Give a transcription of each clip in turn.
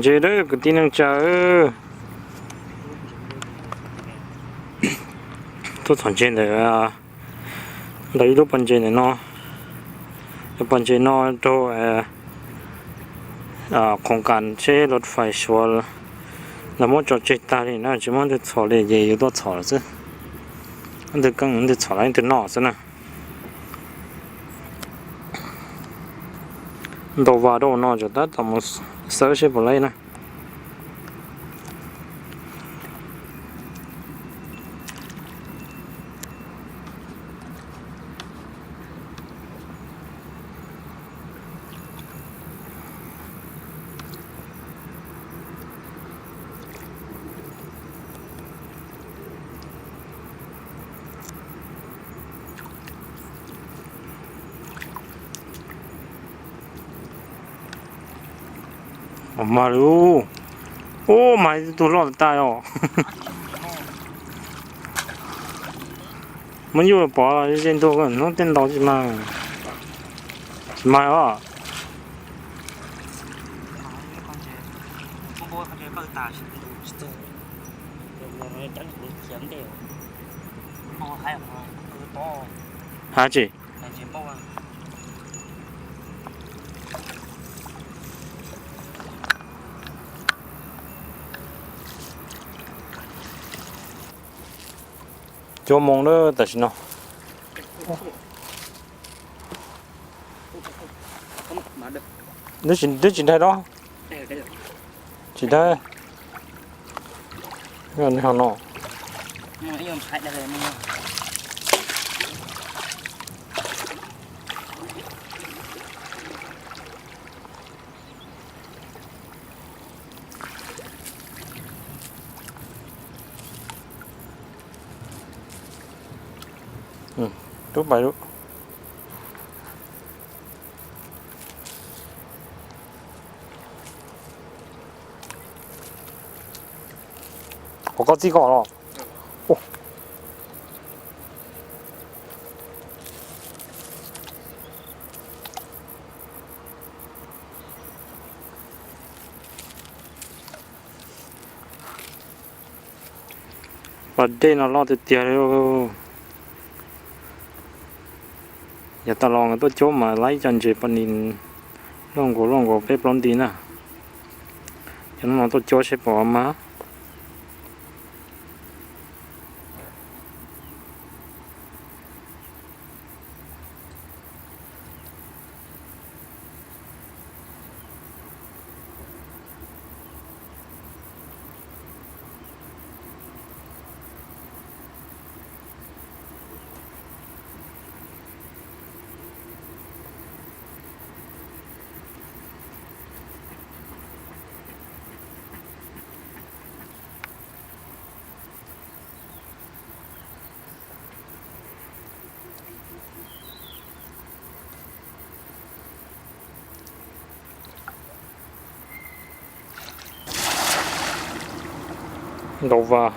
Ntses dawb kwv tij neej tsa, tuaj txhom ntses ntawm, ntawm ib lub pas ntses ntawm no. Pas ntses no raug khoom kas tsheb los fais Suav lawv muab tso tseg tag li na, tsis muaj leej twg txhom li ces yus tuaj txhom lawm xwb. Leej twg keej leej twg txhom los leej twg noj xwb na. Ntau vas rau no, tsam tab tom mus xawb seb puas laib na. Mas lub, ub, mas ib tug loj tas os. Muab yuj pov ze ntug hnub tej ntau tsis mag, tsis mag os. Hab tsi? Cuab moo lawm tam sim no. Twb tsis dhai los? Tsis dhai. Ho no. Tub pais lawm. Ua koj txij koj los. Pas dej no loj tiag tiag li. Yav tas los nkawd tuaj cuab mas laib cov ntses pas nis loj nkaus loj nkaus peb plaub nti na. Cov no tuaj cuab seb puas mag. Ntau vas.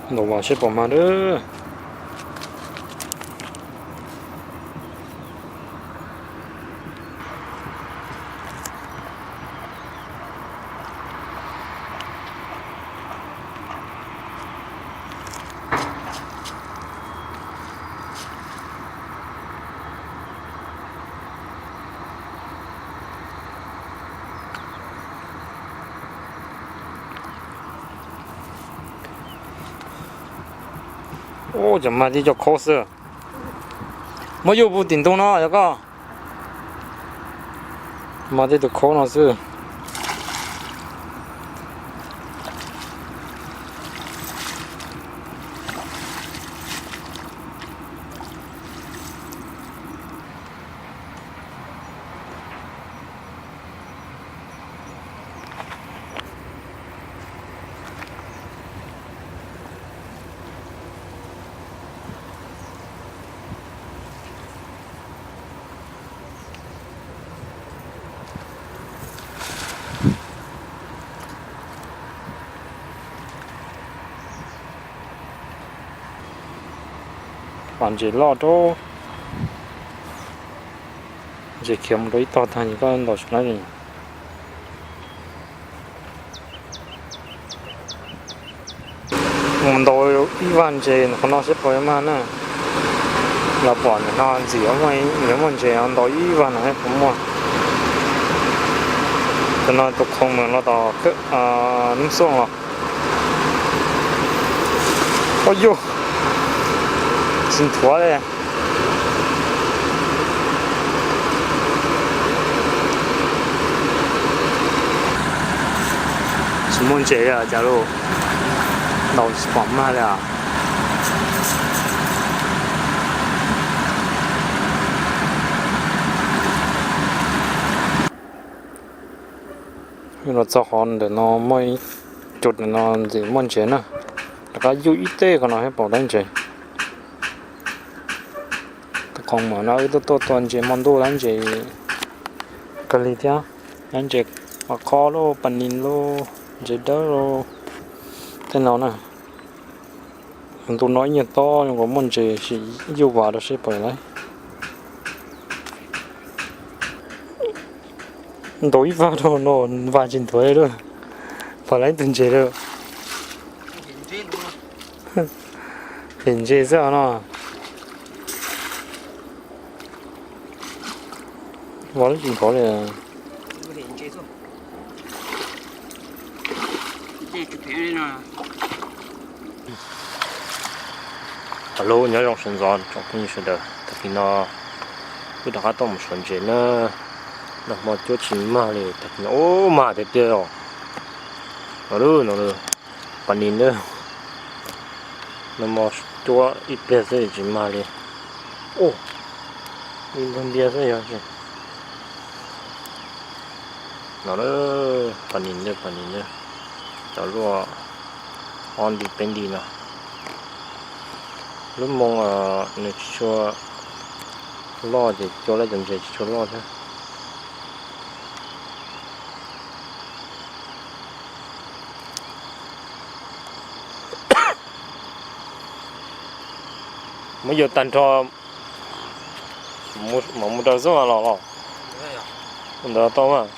Ntau vas seb puas mag lawm. Ub, cov mag tib co khaub xwb. Muab yuj pub tim ntug no yog koj. Mag tib tug khaub no xwb. Pom ntses loj rau, ntses khiav mus rau ib tog tag, koj ntaus tsis laib li. Mus ntaus ib vag ntses qhov no seb puas mag na. Los pom ntawm no ntxim yuav muaj ntses, ntaus ib vag no seb puas muaj. Tam no tus khoom mus los tom Nub Xooj los. Ua yuj, tsis nthuav li. Tsis muaj ntses li cas lauj, ntaus tsis pom mag li as. Los txog qhov ntawm no muaj ib co ntawm no ntxim muaj ntses na. Rov qab yuj ib teg qhov no thiab pom dab ntses. Tus khoom mus no wb tuaj tuaj tua ntses hmo ntuj, dab ntses kawg li thiab. Dab ntses, qos qos lauj, pas nis lauj, ntses dawb lauj, tej no na. Ntu no ib nyuag tob zoo nkaus muaj ntses, sim yuj vas rau seb puas laib. Ntaus ib vag rau no, vag tsis nthuav li lauj. Puas laib tus ntses lauj? Phem ntses xwb no. Vag lub tsis nthuav li. Hello, nyob zoo sawv ntxov tsoom phooj ywg sawv daws. Tag kis no wb rov qab tuaj mus suav ntses na. Nag hmo cuab tsis mag li, tag kis no ub mag tiag tiag os. No lawm, no lawm, pas nis na. Nag hmo cuab ib pliag xwb tsis mag li. Ub, ib ntug ntiag xwb yog tsis. No lawm, pas nis na, pas nis na. Cov luaj ob nti peb nti no. Lub moo nws tsis tshua loj ces cua lawm cov ntses tsis tshua loj thiab. Muab yuav tag nrho, mam mus rau xub los los. Ntawd tau mas.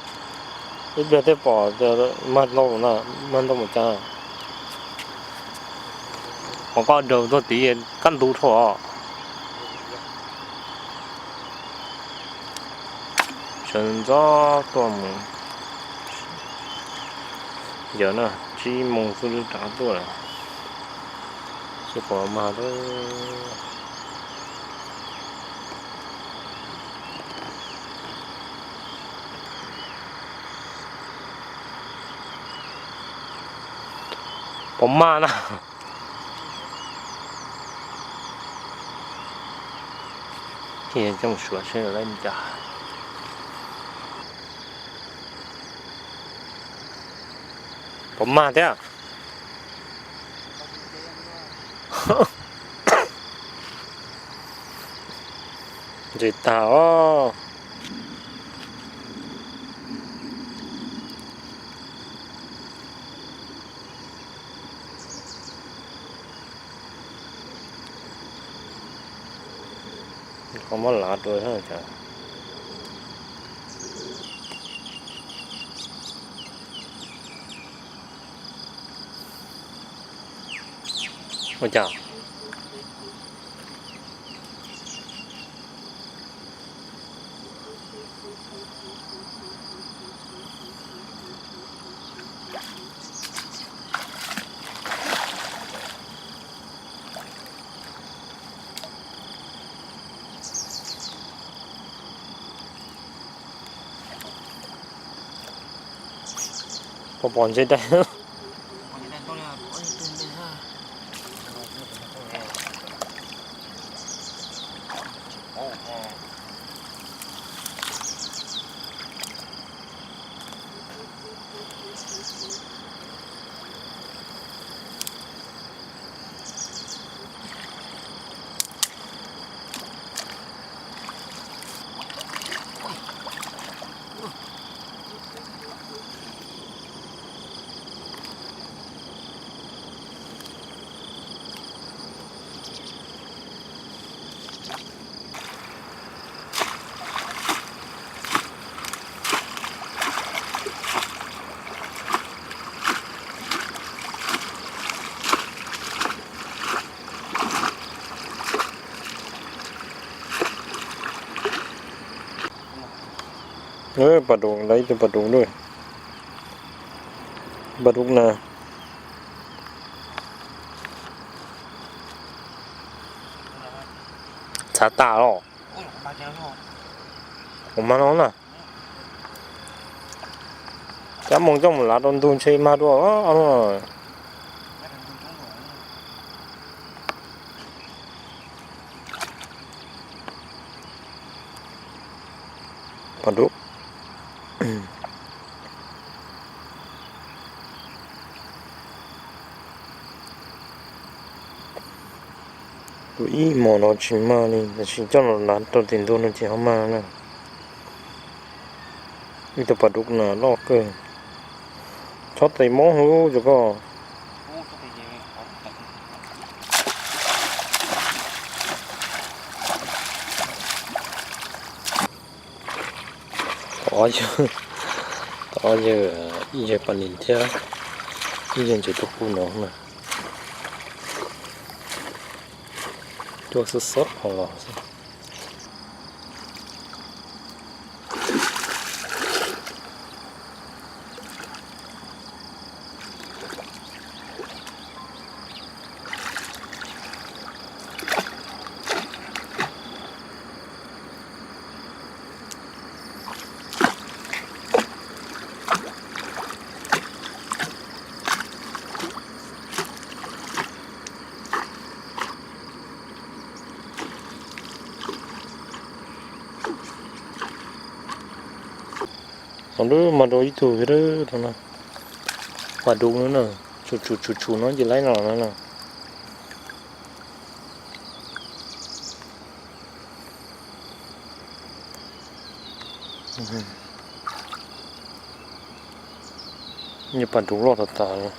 Ib pliag thiaj pom tias mag ntau, mag ntau mus cas. Qhov koj daws tuaj tid kaj ntug dhau os. Sawv ntxov tuaj mus. Yog na, tsib moos xwb rov qab tuaj lawm. Xyov puas mag. Puas mag na? Thiaj coj mus suav seb lawv li cas. Puas mag thiab? Ntses tag os. Qhov muab lav dua thiab cas. Ua cas? Pom pom ntses dai. Pas dum, lawv ib tug pas dum lawm. Pas dum na. Txhav tas los. Ua mag no na. Cab moo coj mus lav rau ntug ntshe mag dua. Pas dum. Tus ib hmos no tsis mag li, tab sis coj los lav rau tim ntug no ces ho mag na. Ib tug pas dum na loj kawg. Chob tes mob hwv cov ko. Tau ob yawg, ib yawg pas nis thiab ib yawg ntses tuaj kuj no na. Tuaj xub xob ho los xwb. Thaum ntawd mas rau ib tug thiab, thaum no pas dum no na, tshum tshum tshum tshum no ces laib no na. Nws pas dum loj tas tas li.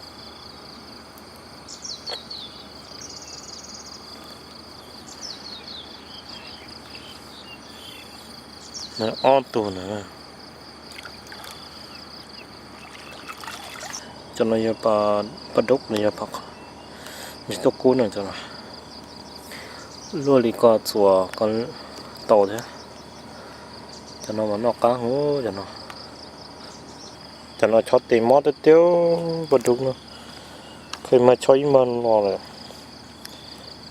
Ob tug na. Cov no yog pas dub los yog pas ntses tuaj kub na cov no. Luaj li ko txuas ko tau thiab. Cov no mas noj qab huv cov no. Cov no chob tes mob tiag tiag, pas dub no. Qhia mag chob ib mag no lawm.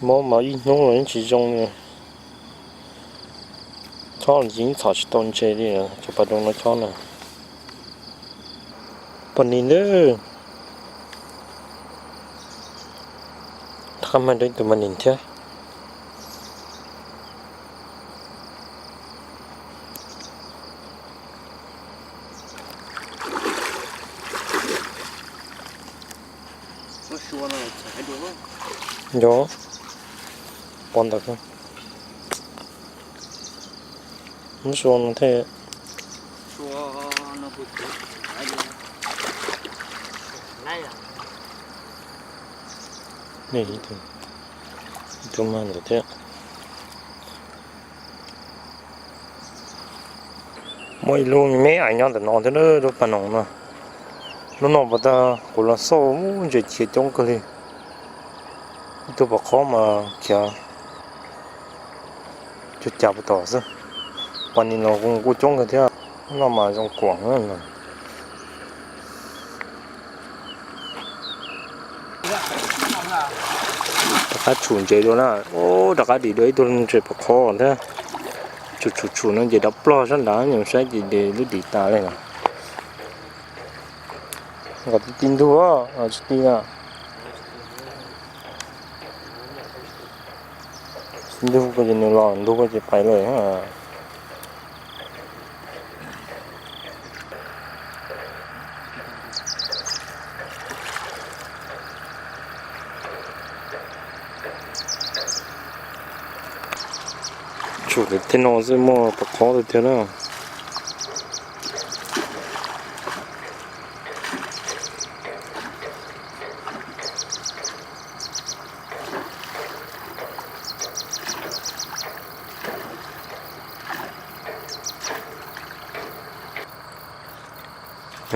Mob mas ib hnub los yeej tsis zoo li. Chob los yeej txhom tsis tau ntses li, cov pas dub no chob na. Pas nis ntawd. Rov qab mag rau ib tug pas nis thiab. Yog, pov ntawd. Muab sua no thiaj. Ib tug mag ntawd thiab. Muaj ib lub me me ais nyob ntawm no thiab, lub pas noog no. Lub no puas tag, kuv los xauj ntses khiav coob kawg li. Ib tug pas qhob mas khiav cuag cas puas tom xwb. Pas nis los kuj coob kawg thiab, lub no mas zoo kuam. Rov qab tshum ntses dua na, rov qab dim dua ib tug ntses pas qhob thiab. Tshum tshum tshum no ces dav plog sab nrad, nyuam saib ces lub dim tas li lawm. Nkawd ti ti ntug, tsis ti na. Ntug ko ces nws los, ntug ko ces pais lawm. Tshum tej no xwb muaj pas qhob tiag tiag na.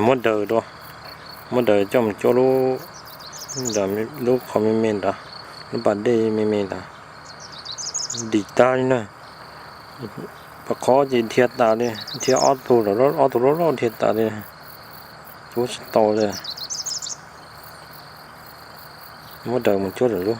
Muab daws dua, muab daws coj mus cuab lub, lub qhov me me ntawd, lub pas dej me me ntawd, dim tag li na. Pom qhov ces dhia tas li, dhia ob tug loj, ob tug loj loj dhia tas li, cuab tsis tau li. Muab daws mus cuab lawm lub.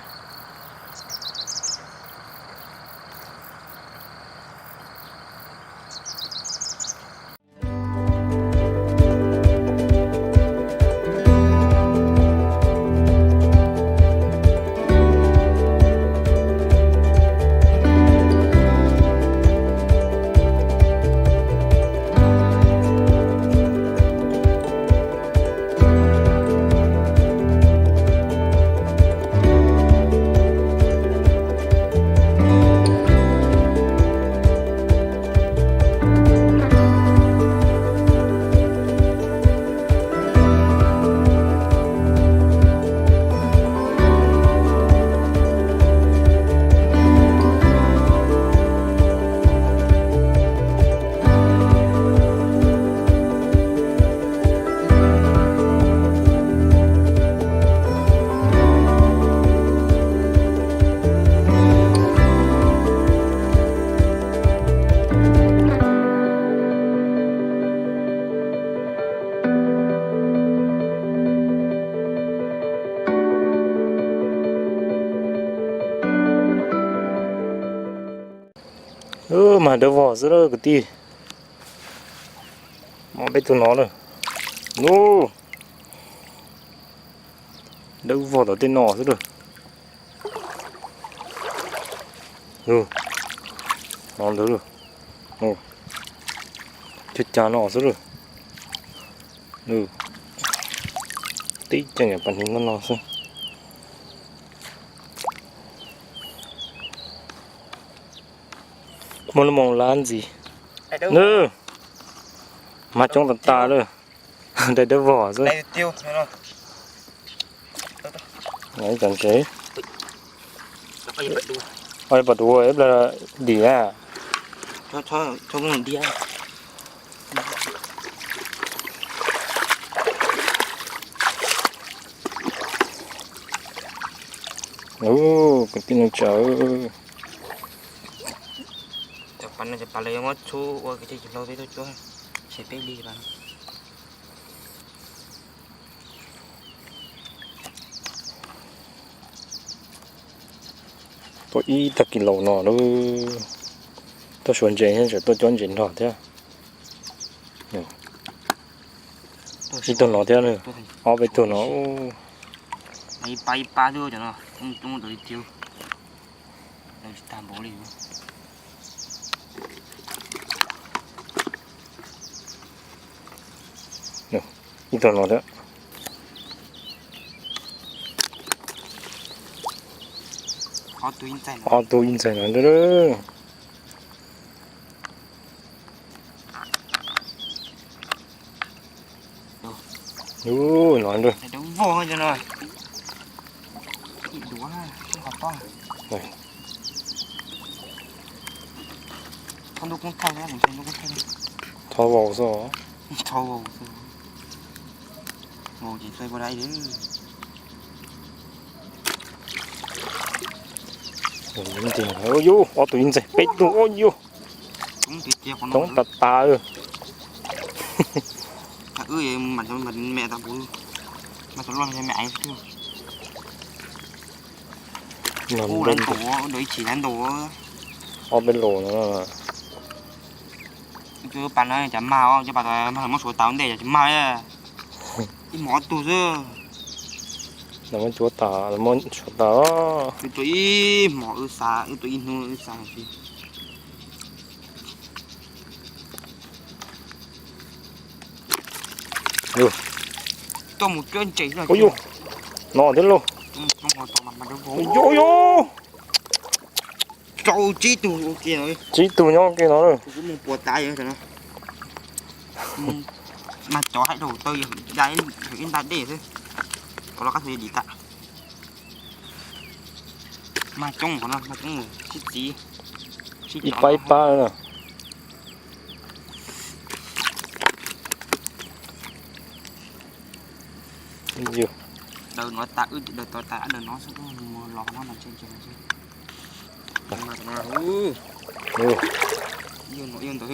Mas dawb vog xwb lawm kwv tij. Muab peb tug no lawm. Nub, dawb vog tom tej no xwb lawm. Nub, no ntawd lawm. Cag cag no xwb lawm. Tib cag niam pas hniv no no xwb. Muaj lub moo lab ntxiv. Nws mas coob tas tas lawm. Dai dawb vog xwb. Ib co ntses. Oj, pas duv ib pliag dim na. Ub, kwv tij neej tsa. Cov pas no cov pas lawv yuav muab txhub ua kev cai cov hlau peb tuaj cuab, ces peb li pas no. Tuaj ib tag kis laus no lawm. Tuaj suav ntses, tseem tuaj cuab ntses nrog thiab. Ib tug no thiab, ob peb tug no. Ib pab ib pab xwb cov no, coob coob tau li tiag. Lawv tsis tag npaum li. Ib tug no thiab. Ob tug ib ntxaig no. Ub, no. Thov vau xwb. Yus, ob tug ib ntxaig peb tug, ua yus coob tas tas. Ob peb lus no. Pas no cas mag, cov pas tas mag muab suav tas ua ntej, yog tsis mag ib hmos ob tug xwb. Lawv muab cuab tas, lawv muab suav tas. Wb tuaj ib hmos wb xav, wb tuaj ib hnub wb xav. Tuaj mus cuab ntses no thiab lauj. Rau tsib tug nyob ke no. Kuv mus puas tas no. Mas cov hais rau taw yog da ib nta dej xwb, cov los qab tsuas dim tas. Mag coob qhov no, mag coob sib txiv. Ib pab ib pab na. Daws no tas, wb daws tau tas, daws no xwb, mus los no no. Ib yawg ntawd,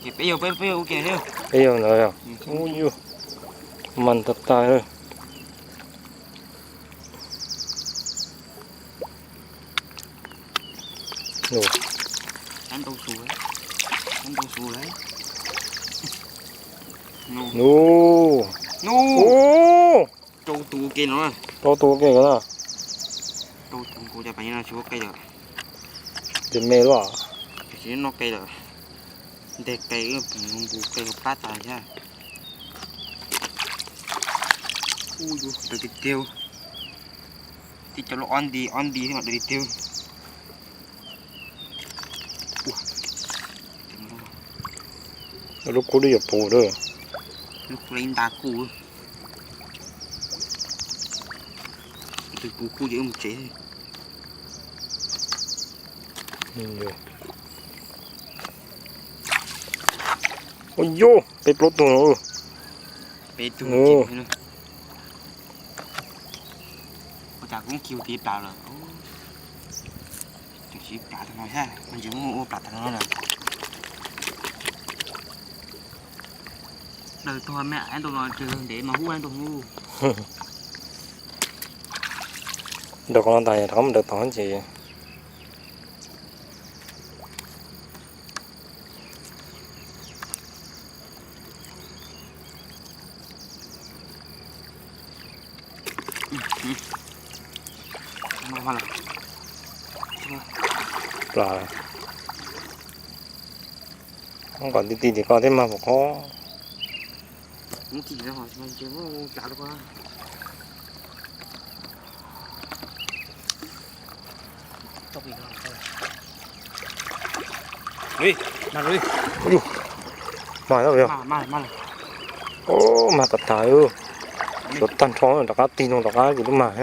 peb yawg, peb yawg ua ke thiab. Peb yawg ntawd yog. Ub yug, mas tag tag. Ntau tus, ntau tus lawm. Ub, rau tus ua ke no, rau tus ua ke no. Rau tus kuv cas pais no tsis ua qe lawm. Ces me luaj. Tsis noj qe lawm. Nteg qe, npus qe pab tas thiab. Ub, yus daws tiag tiag. Tib cov loj ob nti ob nti thiab mas daws tiag tiag. Lub kub twb yuav puv lawm. Lub kub ib nta kuj, tus puv kuj ces wb mus tsev. Ua yus, peb plaub tug no. Peb tug. Ua cas kuv kiag tiv plam lawm. Tseem siv plam tag no thiab, ntsis muab ua plam tag no lawm. Daws tuag me ab ntau no ces ntev mas hub ntau hub. Daws qhov no tas rov qab mus daws tod ces. Plam, muab kom ti ti tim ko thiab mas pom qhov. Ub, mas, mas tag tag, suav tag nrho rov qab tig no rov qab ces lub mas.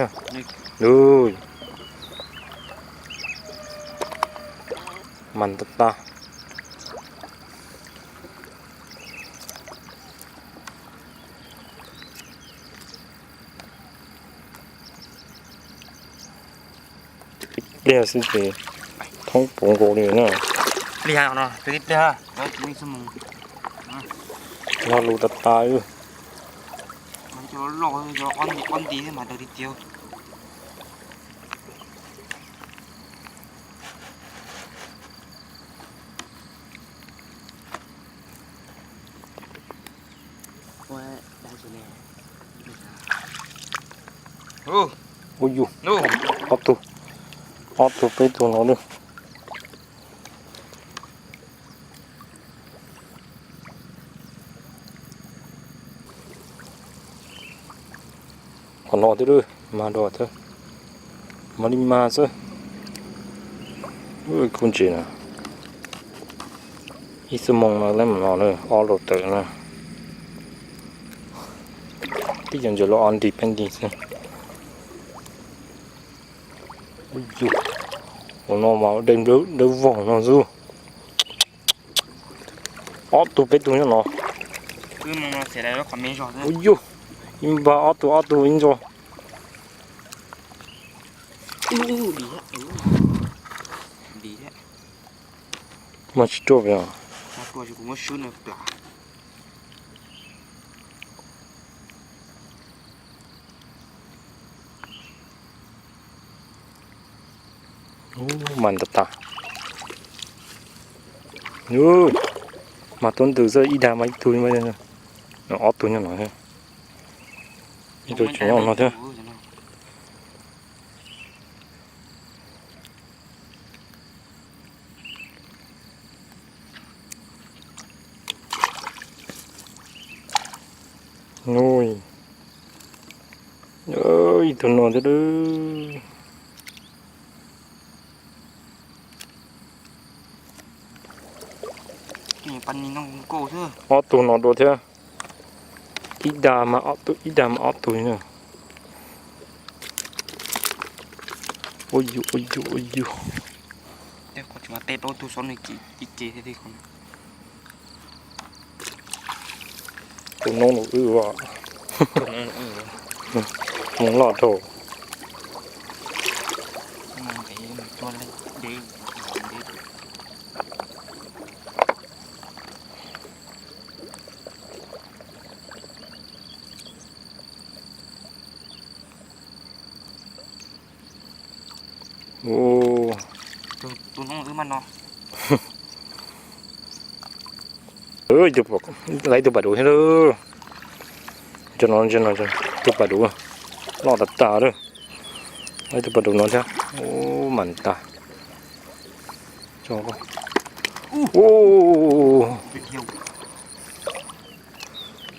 Mas tag tag. Ib pliag xwb ces thoob puv nkaus li na. Pliag no, ib pliag, lo lus tas tas. Ob nti mas daws tiag tiag. Ua yus, ob tug, ob tug peb tug no lawm. Qhov no thiab, mas dua thiab, mas li mas xwb. Kuj ntsis na, ib xuab moos no lawm no, ob los tawm na. Tib co ntses loj ob nti peb nti xwb. Ua yus, ua no mas dawb vog no xwb. Ob tug peb tug nyob no. Ua yus, ib npag ob tug ob tug ib ntso. Mas tsis ruaj pem. Ub, mas ntau tas. Mas tuab ntws xwb, ib dag mas ib tug, ob tug nyob no. Ib tug tseem nyob no thiab. Ib tug no thiab. Ob tug no dua thiab. Ib dag mas ob tug, ib dag mas ob tug. Ua yus, ua yus, ua yus. Tus noob no wb, mus loj dhau. Tus no wb mas no. Ib tug, lawv ib tug pas duv thiab lauj. Tus no, tus no, tus pas duv loj tas tas lawm. Lawv ib tug pas duv no thiab. Ub, mam tas.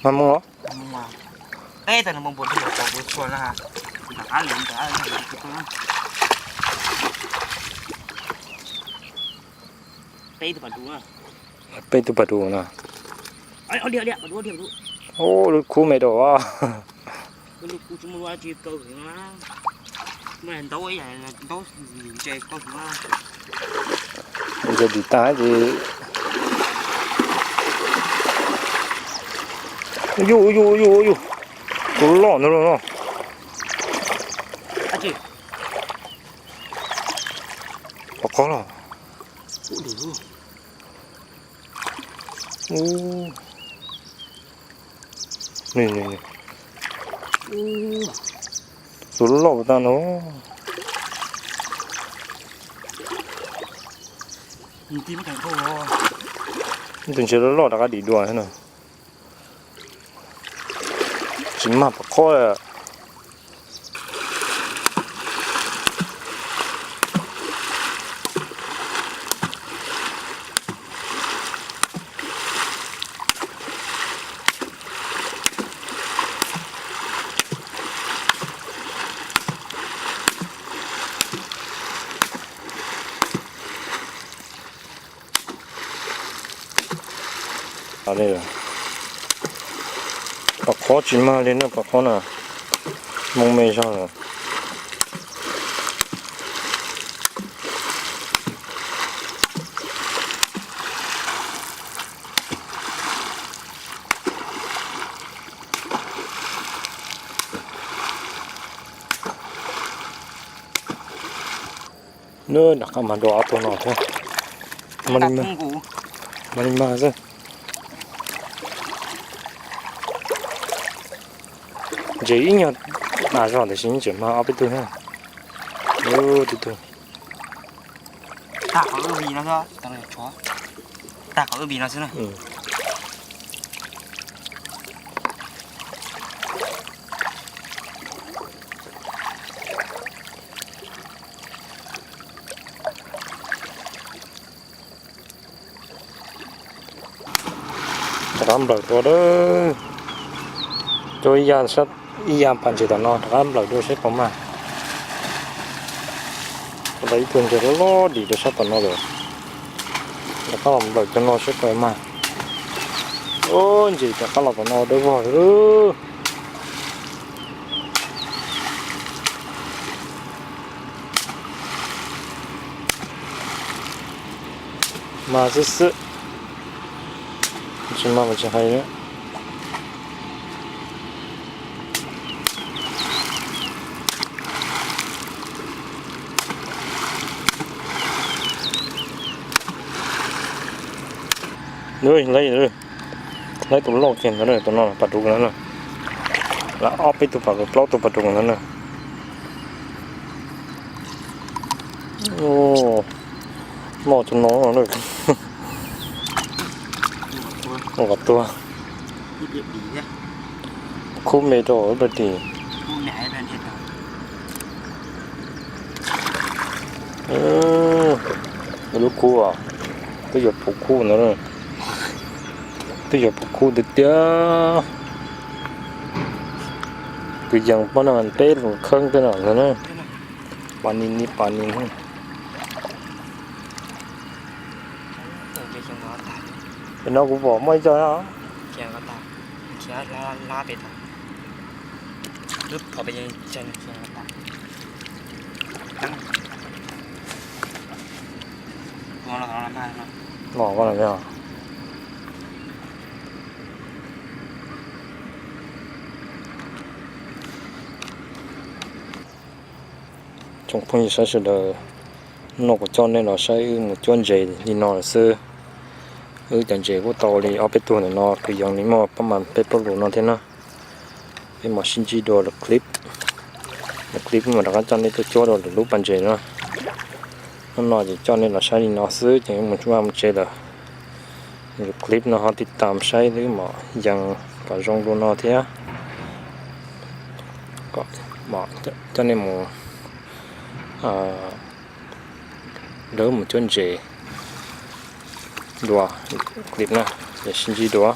Mas mus los. Peb tug pas duv no. Ub, lub kub me dua. Ntsia dim tas ces, yuj yuj yuj yuj, tus loj ntawd no. Pov qhob los. Tus loj tas no. Tus ntses loj loj rov qab dim dua thiab no. Tsis mag pov qhob. Pov qhob tsis mag li na, pov qhob na, moo me zog lawm. Nws rov qab mag dua ob tug no thiab. Mam li mag xwb. Ntses ib nyuag tas zog tiam sis tseem mag ob peb tug thiab. Tus tug. Tag qhov wb vij no xwb, tag qhov wb vij no xwb na. Rov qab nplawm dua lawm. Coj ib ya, ib ya pas ntses tom no rov qab nplawm dua saib puas mag. Ua ib tug ntses loj loj dim rau sab tom no lawm. Rov qab los nplawm cov no saib puas mag. Ub, ntses rov qab los tom no dawb vog lawm. Mag xwb xwb. Tsis mag mas tsis hais. Lawv tus loj kiag ntawd, tus no pas ruv ntawd na. Lawv ob peb tug pas ruv, plaub tug pas ruv ntawd na. Loj tus no. Ua tuag. Khub me rau ib pab tim. Lub khub, twb yuav puv khub ntawd. Twb yuav puv khub tiag tiag. Kwv yees pab no peb lub khab tej no ntag na. Pas nis ni pas nis. Tam no kuv pom muaj ib co. Los. Tsoom phooj ywg sawv daws, no kuv coj nej los saib wb mus cuab ntses li no lawm xwb. Wb cov ntses kuj tau li ob peb tug ntawm no, kwv yees li muaj pab mas peb plaub lus no thiab na. Peb mam sib ntsib dua lwm clip. Lwm clip mam rov qab coj nej tuaj cuab dua lwm lub pas ntses na. Hnub no ces coj nej los saib li no xwb ces mus tsuj vaj mus tsev lawm. Clip no ho tiv tam saib lub mom yees kom zoo dua no thiab. Coj nej mus, lawv mus cuab ntses dua clip na, ces sib ntsib dua.